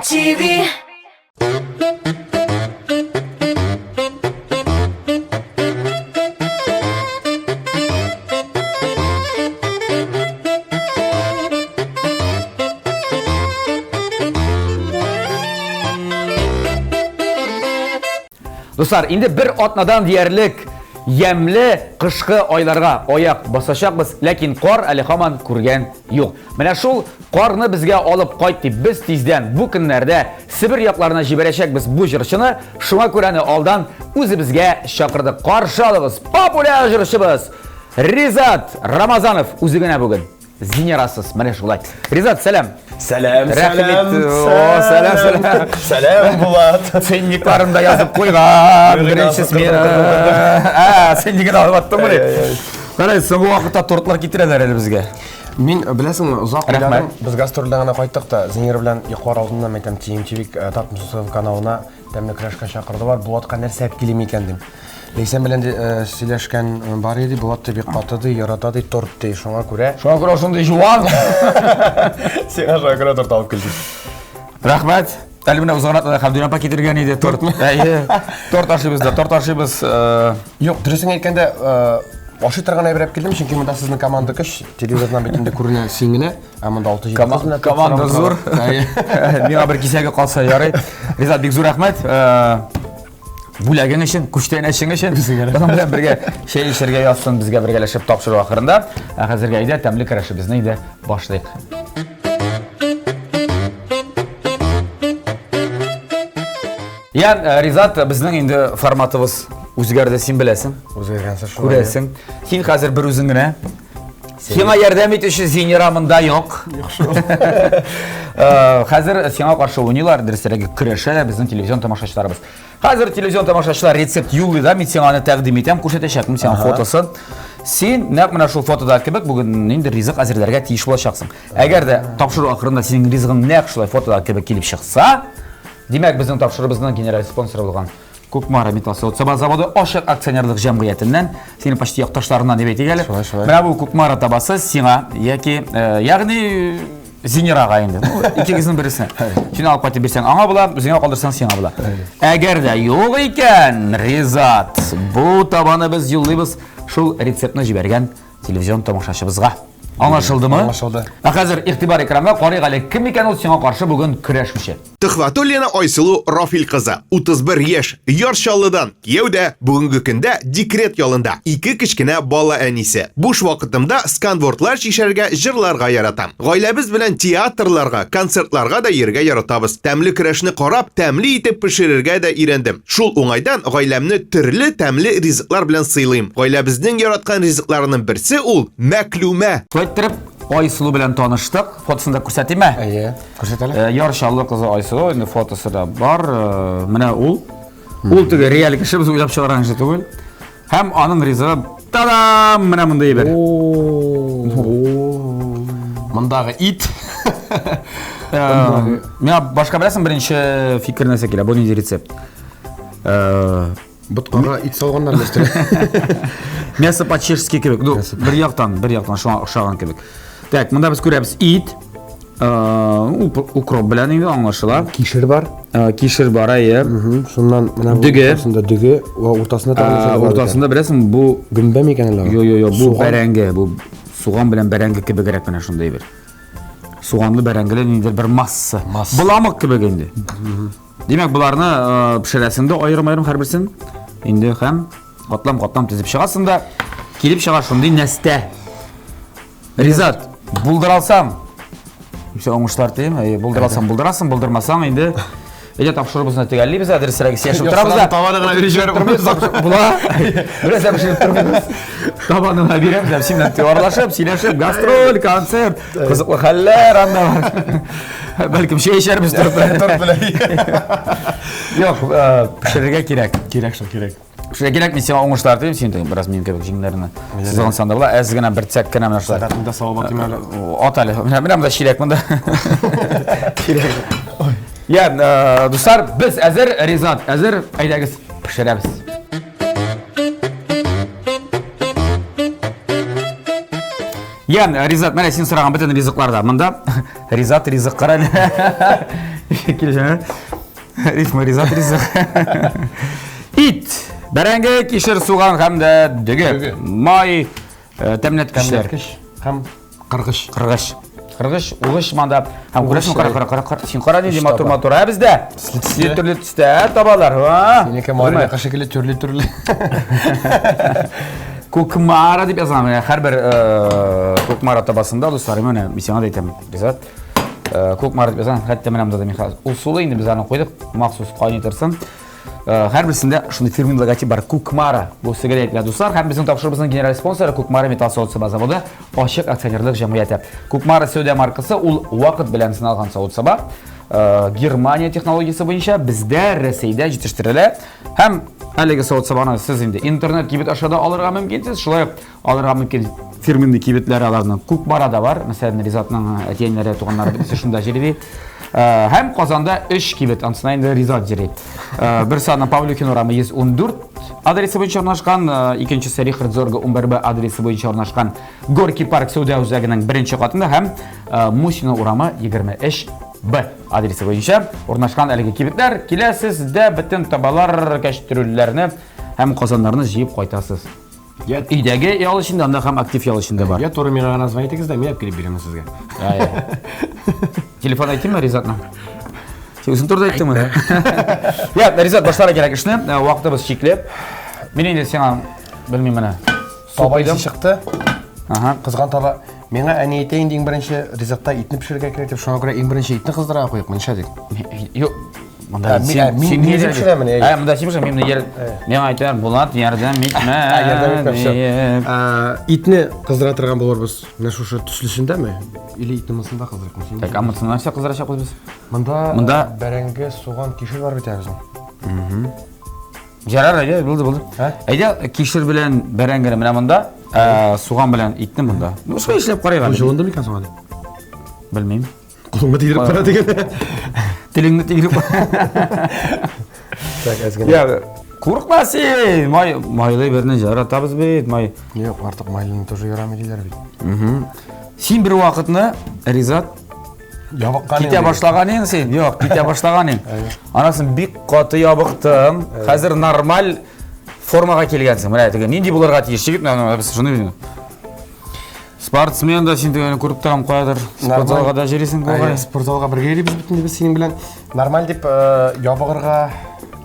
TV. Дуслар, инде бер атнадан диярлек ямьле кышкы айларга аяк басачакбыз, ләкин кар әле һаман күргән юк. Менә шул карны безгә алып кайт дип без тиздән бу көннәрдә Себер якларына җибәрәчәкбез бу җырчыны, шуңа күрә аны алдан үзебезгә чакырдык. Каршы алыгыз, популяр җырчыбыз Ризат Рамазанов үзе генә бүген. Зинерасыз, менә шулай. Ризат, сәлам. Сәлам, Рәхим сәлам. ит. О, сәлам, сәлам. Сәлам, Булат. Ценникларын да язып куйган. Беренче смена. Ә, ценнигын алып аттың Әй, әй. Карай, соңгы вакытта тортлар китерәләр әле безгә. Мин, беләсеңме, озак Рәхмәт. уйладым. Без гастрольдән генә кайттык та, Зинер белән йоклар алдыннан әйтәм, TMTV Татмсусов каналына тәмле көрәшкә чакырдылар. Булатка нәрсә алып килим икән дим. Ләйсән белән дә сөйләшкән бар иде, Булат ди бик каты ди, ярата ди, торт ди. Шуңа күрә Шуңа күрә шундый жуан. Сиңа шуңа күрә торт алып килдем. Рәхмәт. Әле менә узган атнада Хәмдүнә апа китергән иде торт. Әйе. Торт ашыйбыз да, торт ашыйбыз. Юк, дөресен әйткәндә, ашый торган әйбер алып килдем, чөнки монда сезнең команда көч, телевизордан бит инде күренә син генә, ә монда 6-7 кыз белән торт Команда сорап зур. утыралар. Әйе. Миңа бер кисәге калса ярый. Ризат, бик зур рәхмәт. Бүләгең өчен, күчтәнәчең өчен. Моның белән бергә чәй эчәргә язсын безгә бергәләшеп тапшыру ахырында. Ә хәзергә әйдә тәмле көрәшебезне инде башлыйк. Я, Ризат, безнең инде форматыбыз үзгәрде, син беләсең. Үзгәргәнсә шулай. Күрәсең. Син хәзер бер үзең генә. Сиңа ярдәм итүче Зинира монда юк. Юк шул. Хәзер сиңа каршы уйныйлар, дөресрәге көрәшә безнең телевизион тамашачыларыбыз. Хәзер телевизион тамашачылар рецепт юллый да, мин сиңа аны тәкъдим итәм, күрсәтәчәкмен сиңа фотосын. Син нәкъ менә шул фотода кебек бүген нинди ризык әзерләргә тиеш булачаксың. Әгәр дә тапшыру ахырында синең ризыгың нәкъ шулай фотода кебек килеп чыкса, димәк, безнең тапшыруыбызның генераль спонсоры булган Кукмара металл савыт-саба заводы ачык акционерлык җәмгыятеннән, синең почти якташларыңнан дип әйтик әле. Шулай, шулай. Менә бу Кукмара табасы сиңа яки, ягъни Зинирага инде. Ну, икегезнең бересенә. Син алып кайтып бирсәң, аңа була, үзеңә калдырсаң, сиңа була. Әгәр дә юк икән, Ризат, бу табаны без юллыйбыз шул рецептны җибәргән телевизион тамашачыбызга. Аңлашылдымы? Аңлашылды. Ә хәзер игътибар экранга карыйк әле, кем икән ул сиңа каршы бүген көрәшүче? Төхвәтуллина Айсылу Рафил кызы, 31 яшь, Яр Чаллыдан, кияүдә, бүгенге көндә декрет ялында, ике кечкенә бала әнисе. Буш вакытымда сканвордлар чишәргә, җырларга яратам. Гаиләбез белән театрларга, концертларга да йөрергә яратабыз. Тәмле көрәшне карап, тәмле итеп пешерергә дә өйрәндем. Шул уңайдан гаиләмне төрле тәмле ризыклар белән сыйлыйм. Гаиләбезнең яраткан ризыкларының берсе ул, мәклүмә. Шулай иттереп, Айсылу белән таныштык. Фотосын да күрсәтимме? Әйе. Күрсәт әле. Яр Чаллы кызы Айсылу, инде фотосы да бар. Менә ул. Ул теге реаль кеше, без уйлап чыгарган кеше түгел. Һәм аның ризыгы та-дам! Менә мондый әйбер. Мондагы ит. Миңа башка беләсең беренче фикер нәрсә килә? Бу нинди рецепт? Боткага ит салганнар өстенә. Мясо по-чешски кебек. Ну, бер яктан, бер яктан шуңа охшаган кебек. Так, монда без күрәбез ит, укроп белән инде аңлашыла. Кишер бар. Кишер бар, әйе. Шуннан менә бу Дөге. уртасында дөге, вә уртасында тагын нәрсә бар икән? Уртасында беләсең, бу гөмбә микән әллә? Йо, йо, йо, бу бәрәңге, бу суган белән бәрәңге кебегрәк менә шундый бер. Суганлы бәрәңгеле ниндидер бер масса. Боламык кебек инде. Димәк, боларны пешерәсең дә аерым-аерым һәрберсен. Инде һәм катлам-катлам тезеп чыгасың да, килеп чыга шундый нәстә. Ризат, булдыра алсаң, все уңышлар телим. Әйе, булдыра алсаң, булдырасың, булдырмасаң инде Әйдә тапшыруыбызны төгәллибез, ә дөресрәге сөйләшеп торабыз да. Табаны гына биреп җибәреп була. Бераз да пешереп тормыйбыз. Табаны гына бирәбез, һәм син белән аралашып, сөйләшеп, гастроль, концерт, кызыклы хәлләр анда бар. Бәлкем чәй эчәрбез торт белән. Торт белән. Юк, пешерергә кирәк. Кирәк шул, кирәк. Пешерергә кирәк, мин сиңа уңышлар телим, син бераз минем кебек җиңнәрне сызгансаң да була. Әз генә бер цәк кенә менә шулай. Сәгатеңдә салып атыйм әле. Ат әле. Менә менә монда чиләк монда. Кирәк. Я, дуслар, без әзер, Ризат әзер. Әйдәгез, пешерәбез. Я, Ризат, менә син сораган бөтен ризыклар да монда. Ризат ризык кара әле. Килешә. Рифма Ризат ризык. Ит, бәрәңге, кишер, суган һәм дә дөге. Май, э, тәмләткечләр. Тәмләткеч һәм кыргыч. Кыргыч. Кыргыч, угыч манда. Һәм күрәсең, кара, кара, кара, кара. Син кара нинди матур матур. Ә бездә төсле төрле төстә табалар. Синеке Марина шикелле төрле-төрле. Кукмара дип язган. Менә һәрбер э, Кукмара табасында, дуслар, менә мин сиңа да әйтәм, Ризат. Э, Кукмара дип язган. Хәтта менә монда да Михаил. Ул сулы инде без аны куйдык, махсус кайный торсын. Э, һәрберсендә шундый фирменный логотип бар Кукмара. Бу сезгә дә әйтелә, дуслар. Һәм безнең тапшыруыбызның генераль спонсоры Кукмара металл савыт-саба заводы ачык акционерлык җәмгыяте. Кукмара сәүдә маркасы ул вакыт белән сыналган савыт-саба. Э, Германия технологиясе буенча бездә Рәсәйдә җитештерелә. Һәм әлеге савыт-сабаны сез инде интернет кибет аша да алырга мөмкинсез. Шулай ук Алырга мөмкин фирменный кибетләре аларның Кукмарада бар. Мәсәлән, Ризатның әти-әниләре, туганнары бөтенесе шунда җыри ди. Э, һәм Казанда өч кибет, ансына инде Ризат җыри. Э, берсе аның Павлюхин урамы 114 адресы буенча урнашкан, э, икенчесе Рихард Зорга 11Б адресы буенча урнашкан Горький парк сәүдә үзәгенең беренче катында һәм Мусина урамы 23 Б адресы буенча урнашкан әлеге кибетләр. Киләсез дә бөтен табалар, кәчтрүлләрне һәм казаннарны җыеп кайтасыз. Я өйдәге ял өчен дә, анда һәм актив ял өчен дә бар. Я туры миңа гына звонить итегез дә, мин алып килеп бирәмен сезгә. Телефон әйтимме Ризатның? Син үзең турыда әйттеңме? Я, Ризат, башларга кирәк эшне. Э, вакытыбыз чикле. Мин инде сиңа белмим менә. Таба исе чыкты. Ага. Кызган таба. Миңа әни әйтә инде иң беренче ризыкта итне пешерергә кирәк дип, шуңа күрә иң беренче итне кыздырырга куйыйк, менә дип. Юк, Монда син син ни пешерәмен? Ә, монда син пешерә, мин ер миңа әйтәләр, Булат, ярдәм итмә. Ярдәм итмә, всё. Итне кыздыра торган булырбыз. Менә шушы төслесендәме? Или итне монсында кыздырыкмы? Так, а монсында нәрсә кыздырачакбыз без? Монда Монда бәрәңге, суган, кишер бар бит әле безнең. Ярар, әйдә, булды, булды. Әйдә, кишер белән бәрәңгене менә монда, суган белән итне монда. Ну, шулай эшләп карыйк әле. Җылынды микән соң әле? Белмим. Кулыңны тидереп кара дигән. Телеңне тидереп. Так, әз генә. Я, курыкма син. Май, майлы берне яратабыз бит, май. Юк, артык майлыны тоже ярамый диләр бит. Син бер вакытны, Ризат, Ябыккан китә башлаган идең син. Юк, китә башлаган идең. Анасын бик каты ябыктың. Хәзер нормаль формага килгәнсең. Менә теге нинди булырга тиеш егет, менә без шуны белмим. Спортсмен да син дигән күреп торам каядыр. Спортзалга да йөрисең бугай. Спортзалга бергә йөрибез бит инде без синең белән. Нормаль дип э, ябыгырга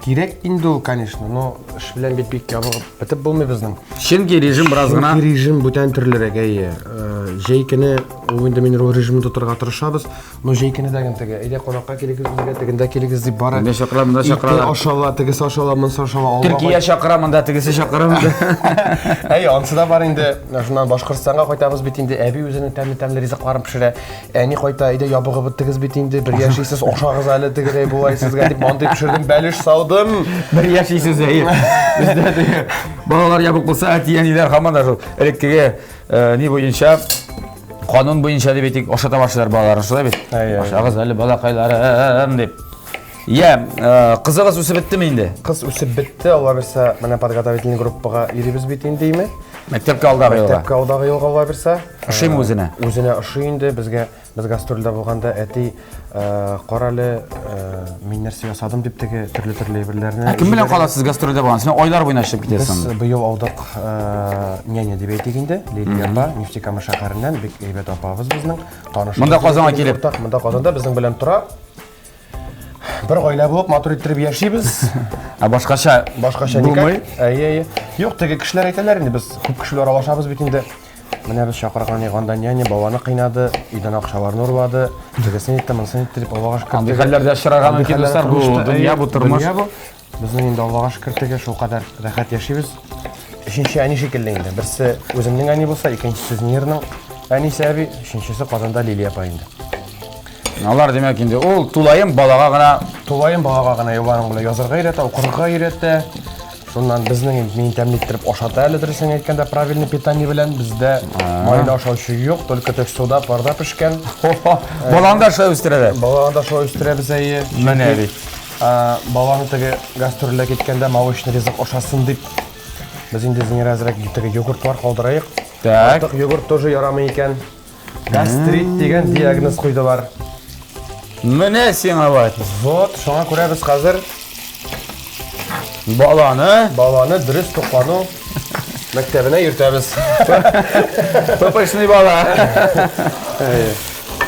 кирәк инде ул, конечно, но эш белән бит бик ябыгып бетеп булмый безнең. Чөнки режим бераз гына. Чөнки режим бүтән төрлерәк, әйе. Э, җәй көне ул инде мин режимны тотарга тырышабыз. Но җәй көне дә теге, әйдә кунакка килегез безгә, тегендә килегез дип бары. Монда чакыра, монда чакыра. Ите ашала, тегесе ашала, монысы ашала. Төркия чакыра, монда тегесе чакыра. Әй, ансы да бар инде. Шуннан Башкортстанга кайтабыз бит инде. Әби үзенең тәмле-тәмле ризыкларын пешерә. Әни кайта, әйдә ябыгып беттегез бит инде, бер яшисез, ашагыз әле тегедәй болай сезгә дип мантый пешердем, бәлеш салдым. Бер яшисез, әйе. Бездә теге балалар ябык булса, әти-әниләр һаман да шул элеккеге э, ни буенча Канун буенча дип әйтик, ашата башлыйлар балаларны, шулай бит? Ашагыз әле балакайларым дип. Я, э, кызыгыз үсеп беттеме инде? Кыз үсеп бетте, Алла бирсә, менә подготовительный группага йөрибез бит инде, име? Мәктәпкә алдагы елга. Мәктәпкә алдагы елга Алла бирсә. Ошыймы үзенә? Үзенә ошый инде, безгә без гастрольдә булганда әти, э, карале, э, мин нәрсә ясадым дип теге төрле-төрле әйберләрне. Ә кем белән каласыз гастрольдә булган? Син айлар буена эшләп китәсең. Без быел алдык э, няня дип әйтик инде, Лилия апа, Нефтекама шәһәреннән бик әйбәт апабыз безнең. Танышыбыз. Монда Казанга килеп. Монда Казанда безнең белән тора. Бер гаилә булып матур иттереп яшибез. Ә башкача башкача булмый. Әйе, әйе. Юк, теге кешеләр әйтәләр инде, без күп кешеләр аралашабыз бит инде. Менә без чакырган анда няня баланы кыйнады, өйдән акчаларны урлады, тегесен итте, монысын итте дип Аллага шөкер. Андый хәлләрдә очрарга мөмкин, дуслар, бу дөнья, бу тормыш. Дөнья бу. Безнең инде Аллага шөкер теге шулкадәр рәхәт яшибез. Өченче әни шикелле инде. Берсе үземнең әни булса, икенчесе Зинирның әнисе әби, өченчесе Казанда Лилия апа инде. Алар димәк инде ул тулаем балага гына тулаем балага гына юлларың белән язарга өйрәтә, укырга өйрәтә. Шуннан безнең инде мин тәмле иттереп ашата әле дөресен әйткәндә правильный питание белән бездә майлы ашаучы юк, только тек суда парда пешкән. Баланы да шулай үстерәләр. Баланы да шулай үстерәбез әйе. Менә бит. Баланы теге гастрольгә киткәндә молочный ризык ашасын дип без инде зинер әзрәк теге йогуртлар калдырайык. Так. Артык йогурт тоже ярамый икән. Гастрит дигән диагноз куйдылар. Менә сиңа бат. Вот, шуңа күрә без хәзер баланы баланы дөрес туклану мәктәбенә йөртәбез. Пыпышный бала.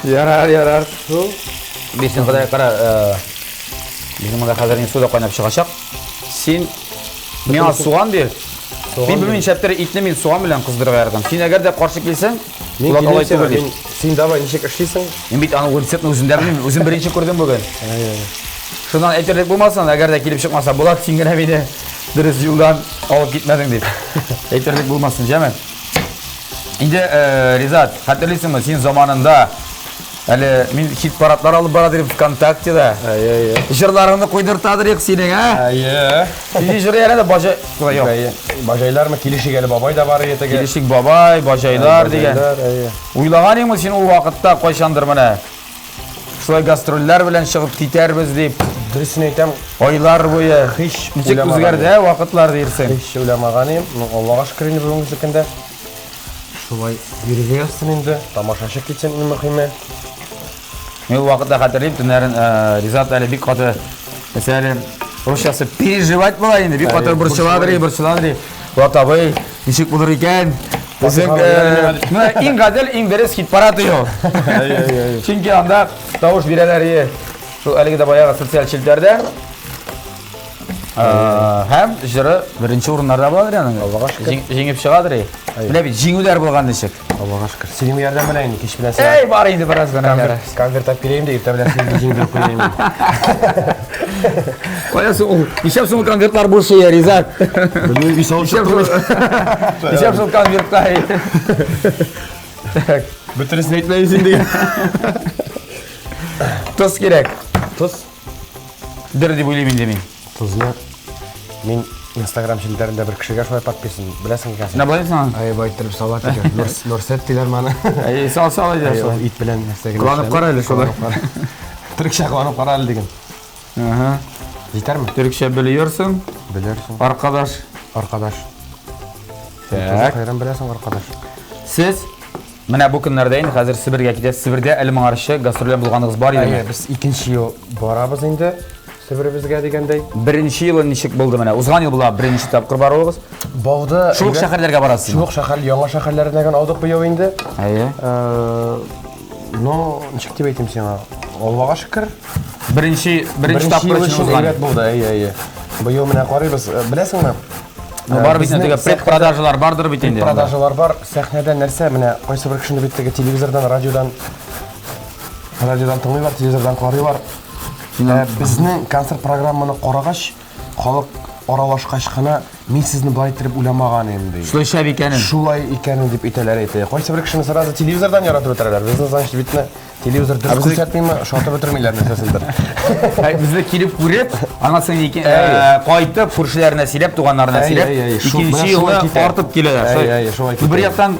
Ярар, ярар. Бирсен Ходай, кара, э, безнең монда хәзер инде су да кайнап чыгачак. Син миңа суган бир. Мин белмим, ничәптер итне мин суган белән кыздырырга яратам. Син әгәр дә каршы килсәң, Мин Булат киләм алай сиңа, түгел дип. мин- Син давай ничек эшлисең? Мин бит аның рецептны үзем дә белмим, үзем беренче күрдем бүген. Шуннан әйтерлек булмасын, әгәр дә килеп чыкмаса, Булат син генә мине дөрес юлдан алып китмәдең дип. Әйтерлек булмасын, җәме? Инде э, Ризат, хәтерлисеңме, син заманында әле мин хит-парадлар алып бара дидем ВКонтактеда. Әйе, әйе. Җырларыңны куйдыртадыр идек синең, ә? Әйе. Синең җыры әле дә бажа... Юк. Әйе. Бажайлармы? Килешик әле бабай да бар иде теге. Килешик бабай, бажайлар дигән. Бажайлар, әйе. Уйлаган идеңме син ул вакытта кайчандыр менә шулай гастрольләр белән чыгып китәрбез дип, Дөресен әйтәм, айлар буе. Һич Ничек уйламаган үзгәрде ә, вакытлар диерсең. һич уйламаган идем. Ну, Аллага шөкер инде бүгенге көндә. Шулай йөрергә язсын инде, тамашачы китсен иң мөһиме. Мин ул вакытта хәтерлим, төннәрен э, Ризат әле бик каты, мәсәлән, русчасы переживать була инде, бик каты борчыладыр, борчыладыр. Булат абый, ничек булыр икән? Безнең э, менә иң гадел, иң дөрес хит-парад ул. Чөнки анда тавыш бирәләр ие. Шул әлеге дә баягы социаль челтәрдә. Һәм җыры беренче урыннарда буладыр аның. Аллага шөкер. Җиңеп чыгадыр. Менә бит җиңүләр булган ничек. Аллага шөкер. Синең ярдәм белән инде кич белән сиңа. Эй, бар инде бераз гына. Конверт, конверт алып киләем дә иртә белән сине җиңдереп куяйм. Кая соң ул? Нишләп соң ул конвертлар буш я, Ризат? Белмим, өй салып чыктым. Нишләп шул конвертлар? Так. Бөтересен әйтмәйсең дигән. Тоз кирәк. Тоз. Дер дип уйлыйм инде мин. Тозны мин Инстаграм челтәрендә бер кешегә шулай подписан. Беләсең икән син. Менә болай сиңа. Ай, бай иттереп сала дигән. Нурсәт диләр моны. Әй, сал сал әйдә шулай. Ит белән нәрсә генә. Кыланып кара әле шулай. Төрекчә кыланып кара әле диген. Ага. Җитәрме? Төрекчә белерсең. Белерсең. Аркадаш. Аркадаш. Так. Кайран беләсең аркадаш. Сез Менә бу көннәрдә инде хәзер Себергә китәсез. Себердә әле моңарчы гастрольдә булганыгыз бар идеме? Әйе, без икенче ел барабыз инде Себеребезгә дигәндәй. Беренче елы ничек булды менә? Узган ел була беренче тапкыр баруыгыз. Бауды. Шул ук шәһәрләргә барасыз. Шул ук шәһәр, яңа шәһәрләренә генә алдык быел инде. Әйе. Э, ну, ничек дип әйтим сиңа? Аллага шөкер. Беренче беренче тапкыр өчен узган. Әйбәт булды, әйе, әйе. Быел менә карыйбыз. Э, беләсеңме? Ну, бар бит инде теге предпродажалар бардыр бит инде. Предпродажалар бар. Сәхнәдә нәрсә менә кайсы бер кешене бит теге телевизордан, радиодан радиодан тыңлыйлар, телевизордан карыйлар. Ә, безнең концерт программаны карагач, халык аралашкач кына мин сезне болай иттереп уйламаган идем ди. Шулай шәп икәнен. Шулай икәнен дип әйтәләр әйтә. Кайсы бер кешене сразу телевизордан яратып бетерәләр. Безне значит бит Телевизор дөрес күрсәтмиме, ошатып бетермиләр нәрсәсендер. Безне килеп күреп, аннан соң кайтып, күршеләренә сөйләп, туганнарына сөйләп, икенче елны артып киләләр. Әй, шулай китә. Бер яктан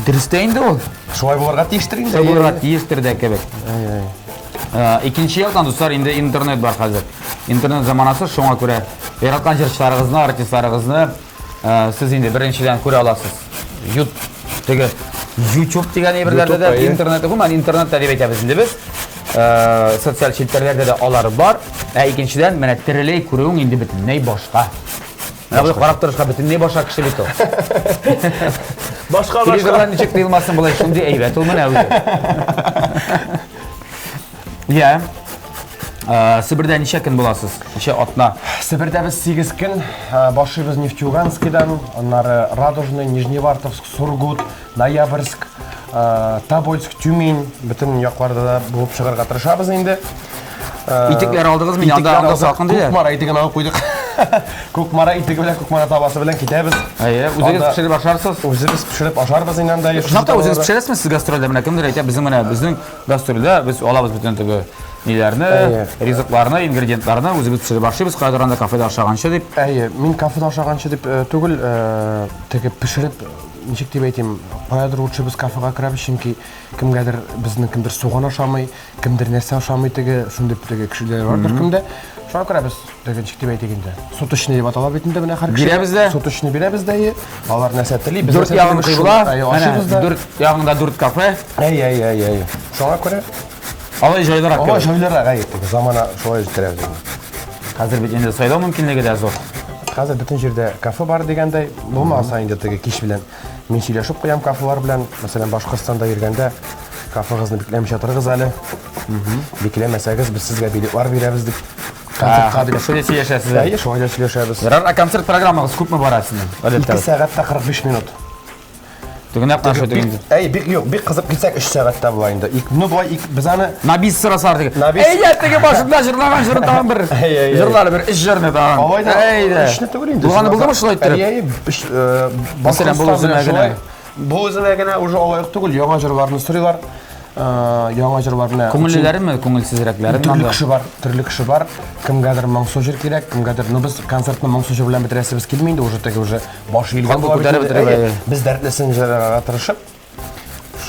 дөрес тә инде ул. Шулай булырга тиештер инде. Шулай булырга тиештер дә кебек. Икенче яктан, дуслар, инде интернет бар хәзер. Интернет заманасы, шуңа күрә яраткан җырчыларыгызны, артистларыгызны Э, сез инде беренчедән күрә аласыз. Ют теге YouTube дигән әйберләрдә дә, интернет, гомумән интернетта дип әйтәбез инде без. Э, социаль челтәрләрдә дә алар бар. Ә икенчедән, менә тереләй күрүең инде бөтенләй башка. Менә болай карап торышка бөтенләй башка кеше бит ул. Башка башка. Телевизордан ничек тыелмасын болай шундый әйбәт ул менә үзе. Я. Э, Себердә ничә көн буласыз? Ничә атна? Себердә без 8 көн. Э, башлыйбыз Нефтеюганскийдан, аннары Радужный, Нижневартовск, Сургут, Ноябрьск, э, Тобольск, Тюмень, бөтен якларда да булып чыгарга тырышабыз инде. Итекләр алдыгызмы? Анда анда салкын диләр. Кукмара итеген алып куйдык. Кукмара итеге белән, Кукмара табасы белән китәбез. Әйе, үзегез пешереп ашарсыз. Үзебез пешереп ашарбыз инде анда. Чынлап та үзегез пешерәсезме сез гастрольдә? Менә кемдер әйтә, безнең менә безнең гастрольдә без алабыз бөтен теге ниләрне, ризыкларны, ингредиентларны үзебез пешереп ашыйбыз, кайдыр анда кафеда ашаганчы дип. Әйе, мин кафеда ашаганчы дип э, түгел, э, теге пешереп, ничек дип әйтим, каядыр лучше без кафега керәбез, чөнки кемгәдер безнең кемдер суган ашамый, кемдер нәрсә ашамый теге, шундый теге кешеләр бар төркемдә. Шуңа күрә без теге ничек дип әйтик инде, суточный дип атала бит инде менә һәр кеше. Бирәбез дә. Суточный бирәбез дә, алар нәрсә тели, без Дүрт ягын кыйбла, ашыйбыз да. Дүрт ягында дүрт кафе. Әй, әй, әй, әй. Шуңа күрә. Алай җайлырак. Алай җайлырак, әйе. Замана шулай җиткерә безне. Хәзер бит инде сайлау мөмкинлеге дә зур. Хәзер бөтен җирдә кафе бар дигәндәй, булмаса инде теге кич белән мин сөйләшеп куям кафелар белән. Мәсәлән, Башкортстанда йөргәндә кафегызны бикләмичә торыгыз әле. Бикләмәсәгез, без сезгә билетлар бирәбез дип. Концертка дип. Шулай сөйләшәсез. Әйе, шулай да сөйләшәбез. Ярар, ә концерт программагыз күпме бара сезнең? 2 сәгать тә 45 минут. Теге нәкъ менә шул теге. Әй, бик юк, бик кызып китсәк 3 сәгать тә була инде. Ик, ну болай ик, без аны На бис сорасалар теге. На бис. Әйдә, теге башында җырлаган җыры тагын бер. Әй, әй, әй. Җырлары бер өч җырны тагын. Алай да Әйдә. өчне түгел инде. Булганы булдымы шулай иттереп? Әй, әй, өч, э, Мәсәлән, бу Башкортстан үзенә белән генә. шулай. Бу үзенә генә уже алай ук түгел, яңа җырларны сорыйлар. Э, яңа җырлар менә. Күңеллеләреме, күңелсезрәкләреме? Төрле анда? кеше бар, төрле кеше бар. Кемгәдер моңсу җыр кирәк, кемгәдер, ну без концертны моңсу җыр белән бетерәсебез килми инде, уже теге уже баш иелгән Халыкны була бит күтәреп инде. бетереп, Әйе, әйе. Без дәртлесен җырларга тырышып,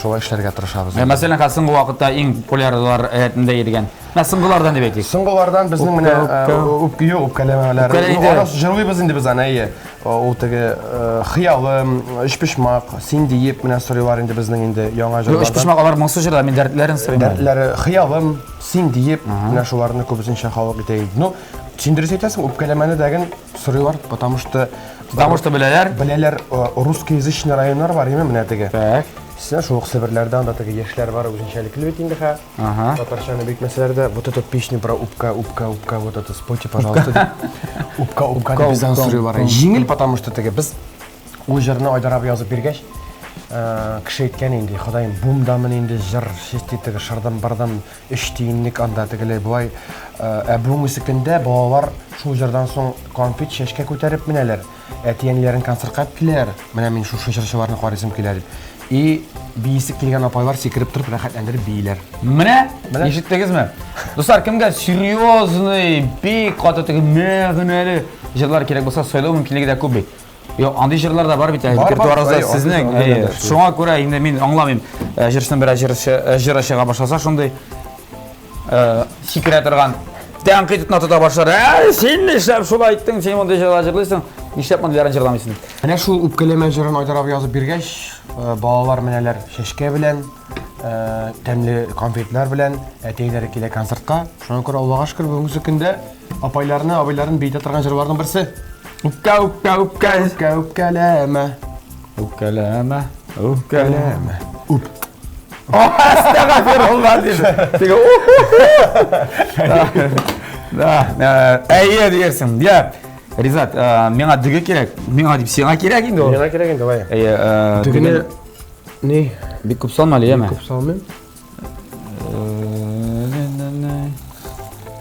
шулай эшләргә тырышабыз. Ә, Мәсәлән, хәзер соңгы вакытта иң популярлар рәтендә йөргән. Менә соңгылардан дип әйтик. Соңгылардан безнең менә Үпкә, үпкә юк, үпкәләмәләр. Үпкәлә Ну, инде. аны җырлыйбыз инде без аны, әйе. Ул теге э, хыялым, өчпочмак, син диеп менә сорыйлар инде безнең инде яңа җырлардан. Өчпочмак алар моңсу җырлар, мин дәртләрен сорыйм. әле. Дәртләре хыялым, син диеп, менә шуларны күбесенчә халык итә инде. Ну, син дөрес әйтәсең, үпкәләмәне дәген сорыйлар, потому что Потому что беләләр. беләләр э, русскоязычный районнар бар, име менә теге. Так. Син шул ук Себерләрдә анда теге яшьләр бар, үзенчәлекле бит инде хә. Ага. Татарчаны бик мәсәләр дә, вот эту песню про упка, упка, упка, вот это спойте, пожалуйста, дип. Упка, упка дип бездән упка, сорыйлар. упка. Җиңел, потому что теге без ул җырны Айдар абый язып биргәч, э, кеше әйткән инде, Ходаем, бумдамын инде җыр, чисти теге шырдым-бырдым, өч тиенлек анда тегеләй болай. Э, Ә бүгенге көндә балалар шул җырдан соң конфет чәчкә күтәреп менәләр. Әти-әниләрен концертка алып киләләр. Менә мин шушы җырчыларны карыйсым килә дип. И биисе килгән апайлар сикереп торып рәхәтләндереп бииләр. Менә, Менә. ишеттегезме? Дуслар, кемгә серьезный, бик каты теге мәгънәле җырлар кирәк булса, сайлау мөмкинлеге дә күп бит. Юк, андый җырлар да бар бит, Бар, бар, репертуарыгызда әйе, сезнең. андый Әйе, да шул. Шуңа күрә инде мин аңламыйм, э, җырчының берәр җырчы э, җыры чыга башласа, шундый э, сикерә торган тәнкыйть утына тота башлар. Әй, син нишләп шулай әйттең, син мондый җырлар җырлыйсың, нишләп мондыйларын җырламыйсың? Менә шул үпкәләмә җырын Айдар абый язып биргәч, э, балалар менәләр чәчкә белән, э, тәмле конфетлар белән, әтиләре килә концертка. Шуңа күрә Аллага шөкер, бүгенге көндә апайларны, абыйларын биетә торган җырларның берсе. Үпкә, үпкә, үпкә. Үпкә, үпкәләмә, Үпкәләмә, үпкәләмә. үпкәләмә. Үп. Әстәгъфирулла диде. Теге Да, э, әйе диярсең. Я, Ризат, э, миңа дөге кирәк. Миңа дип сиңа кирәк инде ул. Миңа кирәк инде, давай. Әйе, э, Дөгене дөгене ни? бик күп салма әле, яме. Күп салмыйм.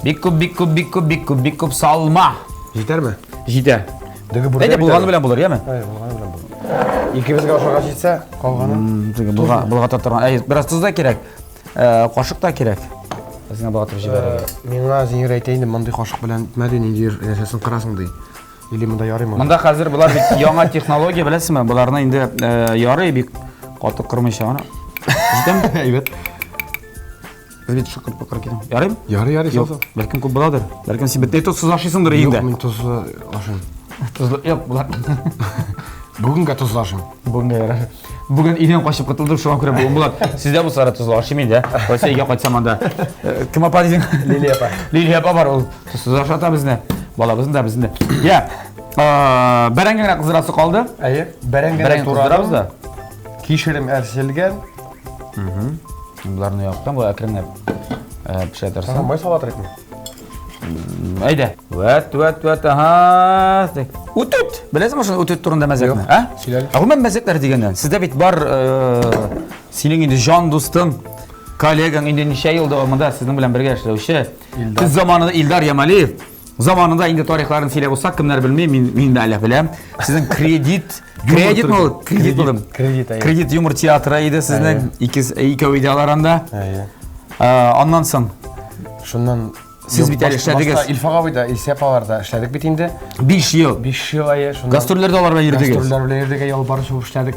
Бик күп, бик күп, бик күп, бик күп, бик күп салма. Җитәрме? Җитә. Дөге бүрдә. Әйдә, булганы белән булыр, яме? Әйе, булганы белән булыр. Икебезгә ашарга җитсә, калганы. Теге булга, болгата торган. Әй, бераз тоз да кирәк. Э, Кашык та кирәк. Үзеңә болгатып җибәрергә. Миңа Зинир әйтә инде, мондый кашык белән итмә ди, нинди нәрсәсен кырасың ди. Или монда ярыймы? Монда хәзер болар бит яңа технология, беләсезме? Боларны инде э, ярый бик каты кырмыйча гына. Җитәме? Әйбәт. Без бит шыкыр пыкыр китәм. Ярыймы? Ярый, ярый, Юк, сал. бәлкем күп буладыр. Бәлкем син бөтенләй тозсыз ашыйсыңдыр Юк, өеңдә. мин тозлы ашыйм. Тозлы, юк, болар. Бүгенгә тозлы ашыйм. Бүгенгә ярар. Бүген өйдән качып котылдым, шуңа күрә бүген була. Сездә булса да тозлы ашыйм инде. Кайсы өйгә кайтсам анда. Э, Кем апа дисең? Лилия апа. Лилия апа бар, ул тозсыз ашата безне. Балабызны да, безне дә. Я, э, бәрәңге генә кыздырасы калды. Әйе, бәрәңгене Бәрәңге кыздырабыз да. Кишерем әрчелгән. Боларны яктан бу әкренләп э, пешә торсын. Май сала торыйкмы? Әйдә. Вәт, вәт, вәт, аһа. Үтүт. Беләсеңме шуны үтүт турында мәзәкне? Юк. Ә? Сөйлә әле. Ә гомумән мәзәкләр дигәннән, сездә бит бар э, синең инде җан дустың, коллегаң инде ничә ел дәвамында сезнең белән бергә эшләүче. Илдар. Сез заманында Илдар Ямалиев. Заманында инде тарихларын сөйләп булса, кемнәр белми, мин мин дә әле беләм. Сезнең кредит, кредитме ул? Кредит булдым. Кредит, әйе. Кредит юмор театры иде сезнең. Икез икәү иде алар анда. Әйе. Э, Аннан соң Шуннан Сез бит әле эшләдегез. Башта Илфак абый да, Илсия апалар да эшләдек бит инде. 5 ел. 5 ел әйе, шуннан. Гастрольләрдә алар белән йөрдегез. Гастрольләр белән йөрдек, әйе, алып баручы булып эшләдек.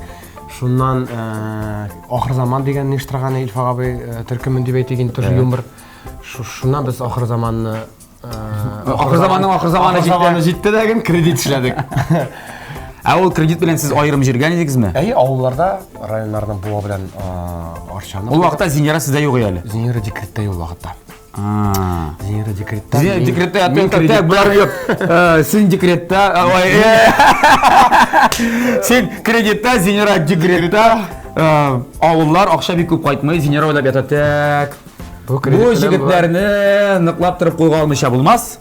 Шуннан э, Ахыр заман дигән оештырган Илфак абый э, төркемен дип әйтик инде, тоже юмор. Шуннан без Ахыр заманны Ахыр заманның ахыр заманы Ахыр заманы җитте дә кредит эшләдек. Ә ул кредит белән сез аерым җиргән идегезме? Әйе, авылларда, районнарның Буа белән Арчаны. Ул вакытта Зинера сездә юк әле. Зинера декретта ул вакытта. Зинера декретта. Зинера декретта ятып так, болар юк. Син декретта, ой. Син кредитта, Зинера декретта. Авыллар акча бик күп кайтмый, Зинера уйлап ята, так. Бу җегетләрне ныклап торып кулга алмыйча булмас.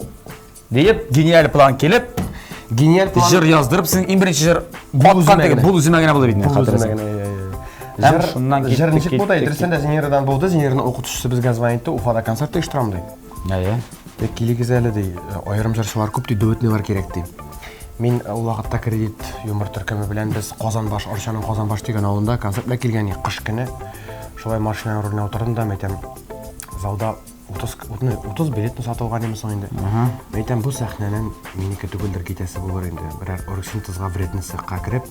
Диеп, гениаль план килеп, гениаль план. Җыр яздырып, син иң беренче җыр аткан теге бул үземә генә булды бит инде, хәтерләсәң. Җыр шуннан китте. Җыр ничек булды? Дөресен дә Зинирадан булды. Зинираның укытучысы безгә звонит итте, Уфада концерт оештырам ди. Әйе. Тик килегез әле ди, аерым җырчылар күп ди, дуэтныйлар кирәк ди. Мин ул вакытта кредит юмор төркеме белән без Казанбаш, Арчаның Казанбаш дигән авылында концерт белән килгән идек кыш көне. Шулай машинаның руленә утырдым да, әйтәм, залда 30, 30 билетны сатылган име соң инде. Мин әйтәм, бу сәхнәнең минеке түгелдер, китәсе булыр инде. Берәр оргсинтезга вредный цехка кереп,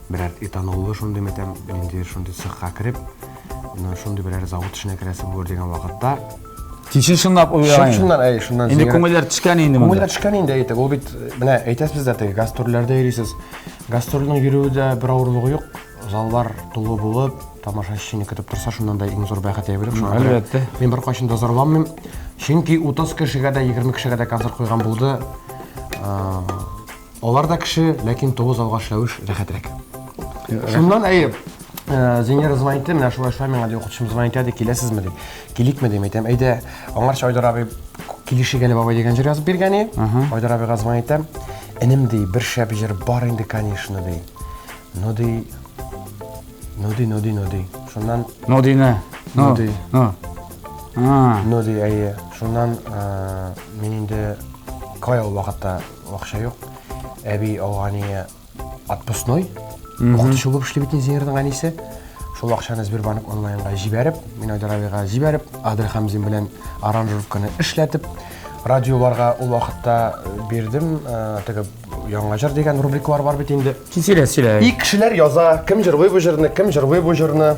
берәр этаноллы шундый, мин әйтәм, ниндидер шундый цехка кереп, менә шундый берәр завод эшенә керәсе булыр дигән вакытта. Син чын чынлап уйлаган. Чын чыннан, әй, шуннан. Инде күңелләр төшкән инде монда. Күңелләр төшкән инде, әйтеп. Ул бит, менә әйтәсез дә теге гастрольләрдә йөрисез. Гастрольнең йөрүе дә бер авырлыгы юк. Заллар тулы булып, тамашачыны көтеп торса, шуннан да иң зур бәхет әйбер юк. Шуңа күрә Әлбәттә. Мин беркайчан да зарланмыйм. Чөнки 30 кешегә дә, 20 кешегә дә концерт куйган булды. Алар да кеше, ләкин тулы залга эшләү эш рәхәтрәк. Шуннан әйе, Зинира звонит, менә шулай шулай миңа ди, укытучым звонит ди, киләсезме ди. Киликме дим, әйтәм, әйдә, аңарчы Айдар абый килешик әле бабай дигән җыр язып биргән и. Айдар абыйга звонит итәм. Энем ди, бер шәп җыр бар инде, конечно ди. Ну ди, ну ди, ну ди, ну ди. Шуннан Ну ди не. Ну ди. Ну. Ну ди, әйе. Шуннан мин инде кая ул вакытта акча юк. Әби алган отпускной. Укытучы булып эшли бит инженерның әнисе. Шул акчаны Сбербанк онлайнга җибәреп, мин Айдар абыйга җибәреп, Адель Хамзин белән аранжировканы эшләтеп, радиоларга ул вакытта бирдем, теге Яңа җыр дигән рубрикалар бар бит инде. Син сөйлә, сөйлә. И кешеләр яза, кем җырлый бу җырны, кем җырлый бу җырны.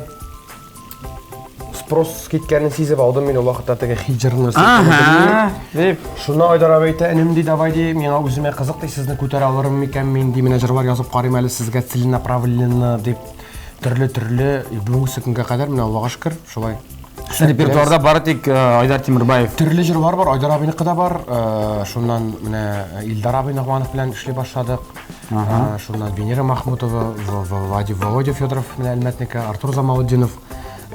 Спрос киткәнен сизеп алдым мин ул вакытта теге хит җырны. Ага. Дип. Шуны Айдар абый әйтә, энем ди, давай ди, миңа үземә кызык ди, сезне күтәрә алырым микән мин ди, менә җырлар язып карыйм әле сезгә целенаправленно дип. Төрле-төрле, бүгенге көнгә кадәр менә Аллага шөкер, шулай. Репертуарда бары тик Айдар Тимербаев. Төрле җырлар бар, Айдар абыйныкы да бар. Шуннан менә Илдар абый Ногманов белән эшли башладык. Шуннан Венера Махмутова, Володя Федоров менә Әлмәтнеке, Артур Замалутдинов.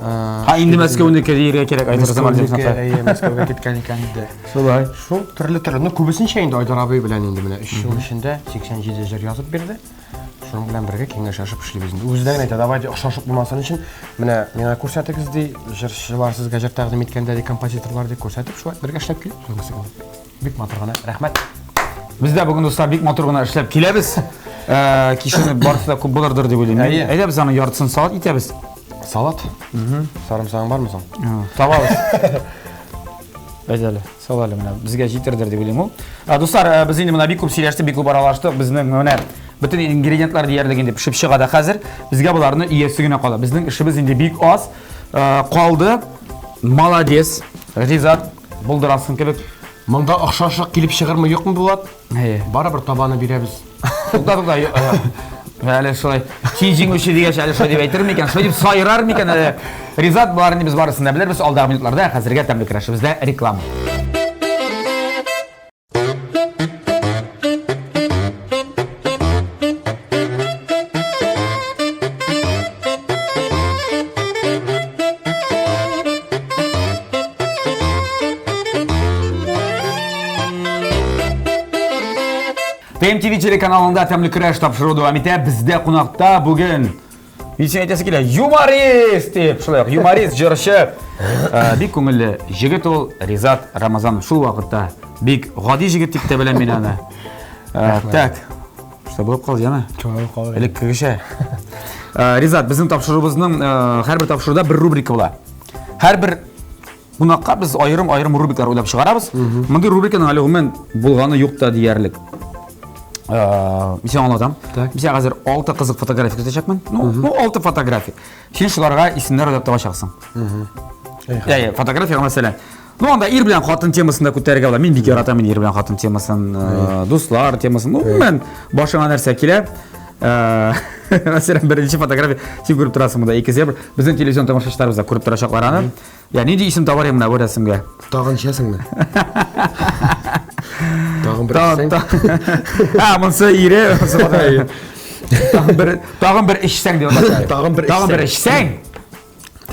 Ха, инде Мәскәүнеке диергә кирәк, Айдар Замалутдиновныкы. Әйе, Мәскәүгә киткән икән инде. Шулай. Шул төрле-төрле. Ну, күбесенчә инде Айдар абый белән инде менә 3 ел эчендә 87 җыр язып бирде. Шуның белән бергә киңәшләшеп эшлибез инде. Үзе дә генә әйтә, давайте охшашлык булмасын өчен, менә миңа күрсәтегез ди, җырчылар сезгә җыр тәкъдим иткәндә ди, композиторлар ди, күрсәтеп, шулай бергә эшләп киләбез бүгенге көндә. Бик матур гына. Рәхмәт. Без дә бүген, дуслар, бик матур гына эшләп киләбез. Кишерне барысы да күп булырдыр дип уйлыйм. Әйе. Әйдә без аның яртысын салат итәбез. Салат? Сарымсагың бармы соң? Табабыз. Әйдә әле. Сал әле менә, безгә җитердер дип уйлыйм ул. Дуслар, без инде менә бик күп сөйләштек, бик күп аралаштык. Безнең менә бөтен ингредиентлар диярлек инде пешеп чыга да хәзер. Безгә боларны иясе генә кала. Безнең эшебез инде бик аз калды. Молодец, Ризат, булдырасың кебек. Монда охшашлык килеп чыгырмы, юкмы, Булат? Әйе. Барыбер табаны бирәбез. Тукта, тукта, әле шулай. Син җиңүче дигәч, әле шулай дип әйтер микән? Шулай дип сайрар микән әле? Ризат, боларны без барысын да белербез алдагы минутларда. Хәзергә тәмле көрәшебездә реклама. ТМТВ телеканалында Тәмле көрәш тапшыруы дәвам итә. Бездә кунакта бүген Мин сиңа әйтәсе килә, юморист дип, шулай ук юморист, җырчы. Бик күңелле җегет ул Ризат Рамазанов. Шул вакытта бик гади җегет дип тә беләм мин аны. Так. Что булып калды, яме? Чуалып калды. Элеккегечә. Ризат, безнең тапшыруыбызның һәрбер тапшыруда бер рубрика була. Һәрбер кунакка без аерым-аерым рубрикалар уйлап чыгарабыз. Мондый рубриканың әле гомумән булганы юк та диярлек. Мин сиңа аңлатам. Так. Мин сиңа хәзер 6 кызык фотография күрсәтәчәкмен. Ну, ну 6 фотография. Син шуларга исемнәр уйлап табачаксың. Әйе, фотографиягә мәсәлән. Ну, анда ир белән хатын темасын да күтәрергә була. Мин бик яратам ир белән хатын темасын, дуслар темасын. Ну, гомумән, башыңа нәрсә килә. Мәсәлән, беренче фотография син күреп торасың монда ике зебра. Безнең телевизион тамашачыларыбыз да күреп торачаклар аны. Я нинди исем табар идем менә бу рәсемгә? Тагын эчәсеңме? Тагын бер эчсәң. А, монысы ире, монысы хатыны. Тагын бер, тагын бер эчсәң дип атаса. Тагын бер Тагын бер эчсәң.